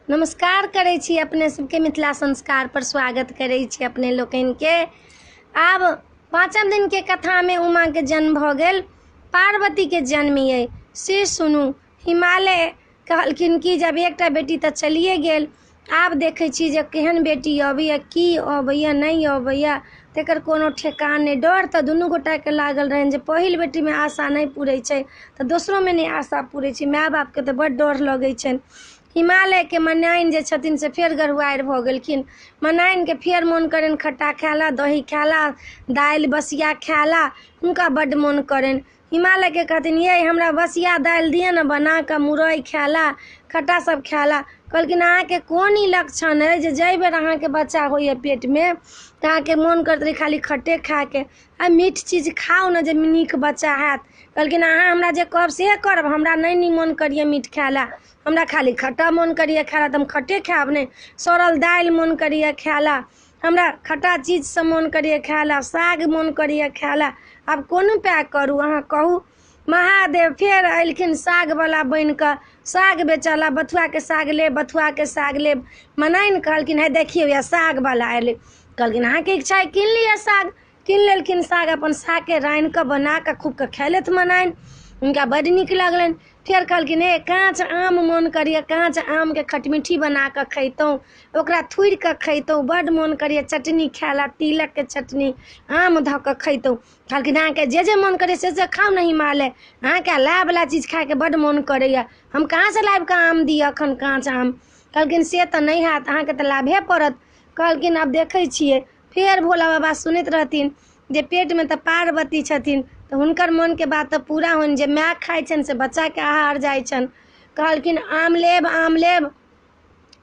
नमस्कार करै छी अपने सबके, मिथिला संस्कार पर स्वागत करै छी अपने लोकनिके। आब पाँचम दिनके कथामे उमाके जन्म भऽ गेल, पार्वतीके जन्म अइ से सुनू। हिमालय कहलखिन कि जब एकटा बेटी तऽ चलिए गेल, आब देखै छी जे केहन बेटी अबैया, की अबैया, नहि अबैया, तकर कोनो ठेकान नहि। डर तऽ दुनू गोटाके लागल रहनि जे पहिल बेटीमे आशा नहि पुरै छै तऽ दोसरोमे नहि आशा पुरै छै। माय बापके तऽ बड्ड डर लगै छनि। हिमालयके मनाइन जे छथिन से फेर गरुआरि भऽ गेलखिन। मनाइनके फेर मोन करनि खट्टा खाय ला, दही खाय ला, दालि बसिया खाय ला, हुनका बड्ड मोन करनि। हिमालयके कहथिन ये हमरा बसिया दालि दिअ ने बनाकऽ, मुरइ खाय ला, खट्टा सब खाय ला। कहलखिन अहाँके कोन ई लक्षण अइ जे जाहि बेर अहाँके बच्चा होइए पेटमे तऽ अहाँके मोन करैत रहै खाली खट्टे खायके, आ मीठ चीज खाउ ने जे नीक बच्चा हैत। कहलखिन अहाँ हमरा जे कहब से करब, हमरा नहि मोन करैए मीठ खाय ला, हमरा खाली खट्टा मोन करैए खाय ला, तऽ हम खट्टे खायब नहि। सड़ल दालि मोन करैए खाय ला, हमरा खट्टा चीज सब मोन करैए खाय ला, साग मोन करैए खाय ला, आब कोन उपाय करू अहाँ कहू। महादेव फेर अयलखिन सागवला बनिकऽ, साग बेचऽ ला, बथुआके साग लेब, बथुआके साग लेब। मनाइन कहलखिन हे देखियौ यऽ सागवला अयलै। कहलखिन अहाँके इच्छा अइ कीन लिअ साग। कीन लेलखिन साग, अपन सागके रान्हिकऽ बनाकऽ खूबके खेलथि मनाइन, हुनका बड्ड नीक लगलनि। फेर कहलखिन हे काँच आम मोन करैए, काँच आमके खटमीठी बनाकऽ खैतहुँ, ओकरा थुरिकऽ खैतहुँ, बड्ड मोन करैए चटनी खाय ला, तिलकके चटनी आम धऽ कऽ खैतहुँ। कहलखिन अहाँके जे जे मोन करैए से से खाउ ने हिमालय, अहाँके लाबवला चीज खायके बड्ड मोन करैए, हम कहाँसँ लाबिकऽ आम दिअ एखन काँच आम। कहलखिन से तऽ नहि हैत, अहाँके तऽ लाभे पड़त। कहलखिन आब देखै छियै। फेर भोला बाबा सुनैत रहथिन जे पेटमे तऽ पार्वती छथिन, तऽ हुनकर मोनके बात तऽ पूरा होइन, जे माय खाइ छनि से बच्चाके आहार जाइ छनि। कहलखिन आम लेब, आम लेब।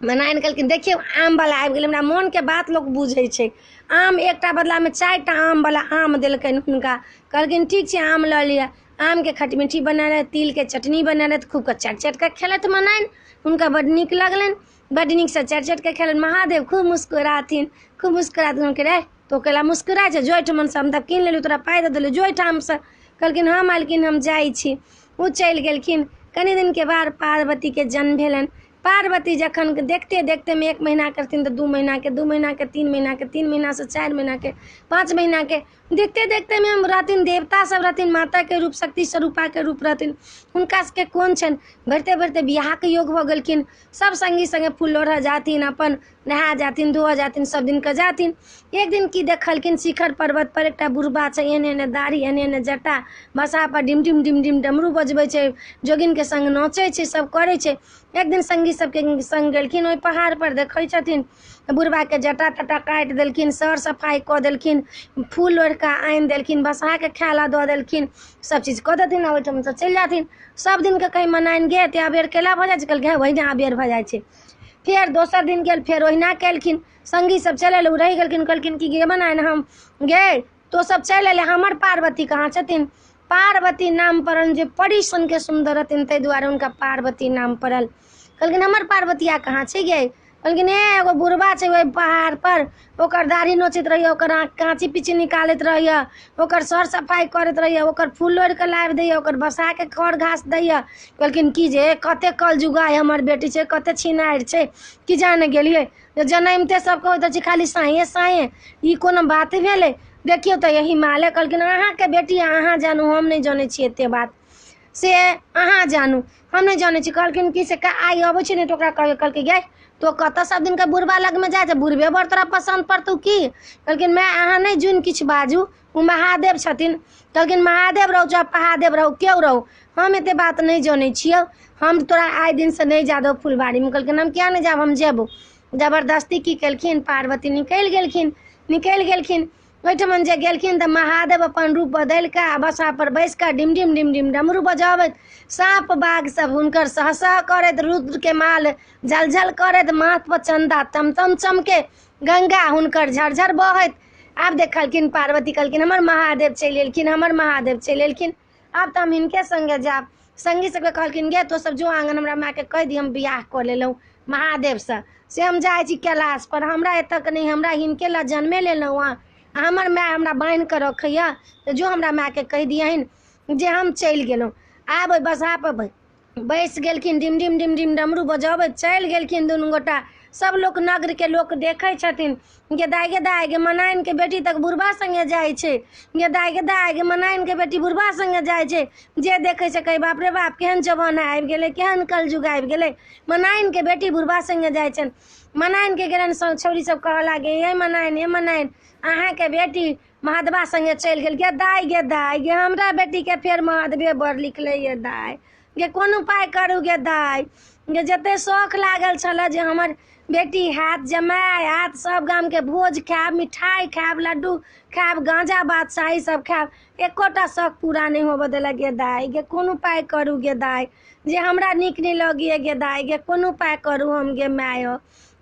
मनाइन कहलखिन देखियौ आमवला आबि गेलै, हमरा मोनके बात लोक बुझै छै। आम एकटा बदलामे 4टा आमवला आम देलकनि हुनका। कहलखिन ठीक छै आम लऽ लिअ। आमके खटमीठी बनेलथि, तिलके चटनी बनेलथि, खूबके चाटि चाटिकऽ खेलथि मनाइन, हुनका बड्ड नीक लगलनि, बड्ड नीकसँ चाटि चाटिकऽ खेलनि। महादेव खूब मुस्कुराथिन, खूब मुस्कुराथिन। कहलखिन रे तो कैला मुस्कुराइ छै, जो एहिठमनसँ, हम तऽ कीन लेलहुँ, तोरा पाइ दऽ देलहुँ, जो एहिठामसँ। कहलखिन हँ मालकिन हम जाइ छी। ओ चलि गेलखिन। कनि दिनके बाद पार्वतीके जन्म भेलनि। पार्वती जखन देखते देखतेमे 1 महीना करथिन तऽ 2 महीनाके, 2 महीनाके, 3 महीनाके, 3 महीनासँ 4 महीनाके, 5 महीनाके, देखते देखतेमे हम रहथिन, देवता सब रहथिन, माताके रूप, शक्ति स्वरूपाके रूप रहथिन, हुनका सबके कोन छनि। बढ़िते बढ़िते बियाहके योग भऽ गेलखिन। सब सङ्गी सङ्गे फूल लोढ़ऽ जाथिन, अपन नहा जाथिन, धोअ जाथिन, सब दिनके जाथिन। एक दिन की देखलखिन, शिखर पर्वत पर एकटा बुढ़बा छै, एहन एहन दाढ़ी, एहन एहन जटा, बसा पर डिम डिम डिम डिम डमरू बजबै छै, जोगिनके सङ्ग नाचै छै, सब करै छै। एक दिन सङ्गी सबके सङ्ग गेलखिन ओहि पहाड़ पर, देखै छथिन बुढ़बाके जटा तटा काटि देलखिन, सर सफाइ कऽ देलखिन, फूल लोढ़िकऽ आनि देलखिन, बसहाके खाय ला दऽ देलखिन, सब चीज कऽ देथिन, ओहिठामसँ चलि जाथिन। सब दिनके कहीं मनाइन गे तऽ अबेर केला भऽ जाइ छै? कहलकै ओहिना अबेर भऽ जाइ छै। फेर दोसर दिन गेल, फेर ओहिना केलखिन। सङ्गी सब चलि एलै, ओ रहि गेलखिन। कहलखिन कि गे मनाइन हम गे तो सब चलि एलै, हमर पार्वती कहाँ छथिन? पार्वती नाम पड़ल जे परी सनके सुन्दर रहथिन, ताहि दुआरे हुनका पार्वती नाम पड़ल। कहलखिन हमर पार्वतिया कहाँ छै गे? कहलखिन हे एगो बुढ़बा छै ओहि पहाड़ पर, ओकर दाढ़ी नोचैत रहैए, ओकर आँख काँची पीची निकालैत रहैए, ओकर सर सफाइ करैत रहैए, ओकर फूल लोढ़िकऽ लाबि दैए, ओकर बसाके खर घास दैए। कहलखिन कि जे कते कलजुगा हमर बेटी छै, कते छिनारि छै, कि जाने गेलियै जे जनमिते सबके होइत अछि खाली साँये साँये, ई कोनो बात भेलै? देखियौ तऽ हिमालय कहलखिन अहाँके बेटी अहाँ जानू, हम नहि जनै छी एते बात, से अहाँ जानू, हम नहि जनै छी। कहलखिन कि से आइ अबै छै ने तऽ ओकरा कहबै। कहलकै गे तो कतऽ सब दिनके बुढ़बा लगमे जाइ छै, बुढ़बे बड़ तोरा पसन्द पड़तौ की? कहलखिन माय अहाँ नहि जुनि किछु बाजू, ओ महादेव छथिन। कहलखिन महादेव रहू चाहे पहादेव रहू, केओ रहू, हम एते बात नहि जनै छियौ, हम तोरा आइ दिनसँ नहि जा देबौ फुलबाड़ीमे। कहलखिन हम किया नहि जायब, हम जेबौ। जबरदस्ती की केलखिन, पार्वती निकलि गेलखिन, निकलि गेलखिन। ओहिठमन जे गेलखिन तऽ महादेव अपन रूप बदलि कऽ आ बसा पर बैस कऽ डिम डिम डिम डिम डमरू बजाबैत, साँप बाघ सब हुनकर सह सह करैत, रुद्रके माल झलझल करैत, माथ पर चन्दा तमतम चमके, गंगा हुनकर झरझर बहैत। आब देखलखिन पार्वती, कहलखिन हमर महादेव चलि एलखिन, हमर महादेव चलि एलखिन, आब तऽ हम हिनके सङ्गे जायब। सङ्गी सबके कहलखिन गे तो सब जो आङ्गन, हमरा मायके कहि दिअ हम बियाह कऽ लेलहुँ महादेवसँ, से हम जाइ छी कैलाश पर, हमरा एतऽ नहि, हमरा हिनके लए जन्मे लेलहुँ हँ, हमर माय हमरा बान्हि कऽ रखैया, तऽ जो हमरा मायके कहि दियहिन जे हम चलि गेलहुँ। आब ओहि बसहा पर बैस गेलखिन, डिम डिम डिम डिम डमरू बजबैत चलि गेलखिन दुनू गोटा। सब लोक नगरके लोक देखै छथिन, गे दाइ गे दाइ गे, मनाइनके बेटी तक बुढ़बा सङ्गे जाइ छै, गे दाइ गे दाइ गे, मनाइनके बेटी बुढ़बा सङ्गे जाइ छै। जे देखै छै कहै बाप रे बाप, केहन जमाना आबि गेलै, केहन कलयुग आबि गेलै, मनाइनके बेटी बुढ़बा सङ्गे जाइ छनि। मनाइनके गेलनि, छौड़ी सब कहऽ लागै, हे मनाइन हे मनाइन, अहाँके बेटी महादेवा सङ्गे चलि गेल। गे दाइ गे दाइ गे, हमरा बेटीके फेर महादेवे बड़ लिखलै गे दाइ गे, कोन उपाय करू गे दाइ गे। जते शौख लागल छलै जे हमर बेटी हैत, जमाय हैत, सब गामके भोज खायब, मिठाइ खायब, लड्डू खायब, गाँजा बादशाही सब खायब, एकोटा शौख पूरा नहि होबऽ देलक गे दाइ गे। कोन उपाय करू गे दाइ जे हमरा नीक नहि लगैए गे दाइ गे, कोन उपाय करू हम गे माय,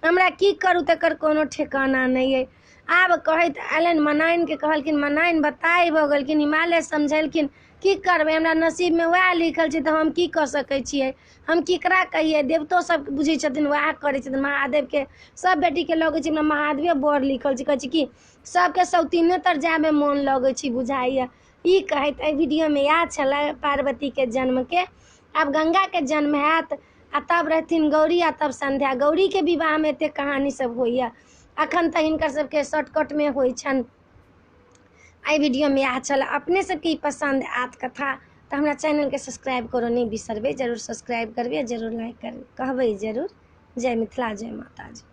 हमरा की करू तकर कोनो ठेकाना नहि अइ। आब कहैत अयलनि मनाइनके, कहलखिन मनाइन बताइ भऽ गेलखिन। हिमालय समझेलखिन की करबै, हमरा नसीबमे वएह लिखल छै तऽ हम की कऽ सकै छियै, हम केकरा कहियै, देवतो सब बुझै छथिन वएह करै छथिन। महादेवके सब बेटीके लगै छै हमरा महादेवे बड़ लिखल छै, कहै छै कि सबके सौतीने तर जायमे मोन लगै छै बुझाइए। ई कहैत एहि वीडियोमे इएह छलै पार्वतीके जन्मके। आब गंगाके जन्म हैत आ तब रहथिन गौरी आ तब संध्या। गौरीके विवाहमे एते कहानी सब होइए, अखन तऽ हिनकर सबके शॉर्टकटमे होइ छनि। एहि वीडियोमे इएह छल। अपने सबके ई पसन्द आयत कथा तऽ हमरा चैनलके सब्सक्राइब करो नहि बिसरबै, जरूर सब्सक्राइब करबै, जरूर लाइक करबै, कहबै जरूर। जय मिथिला, जय माताजी।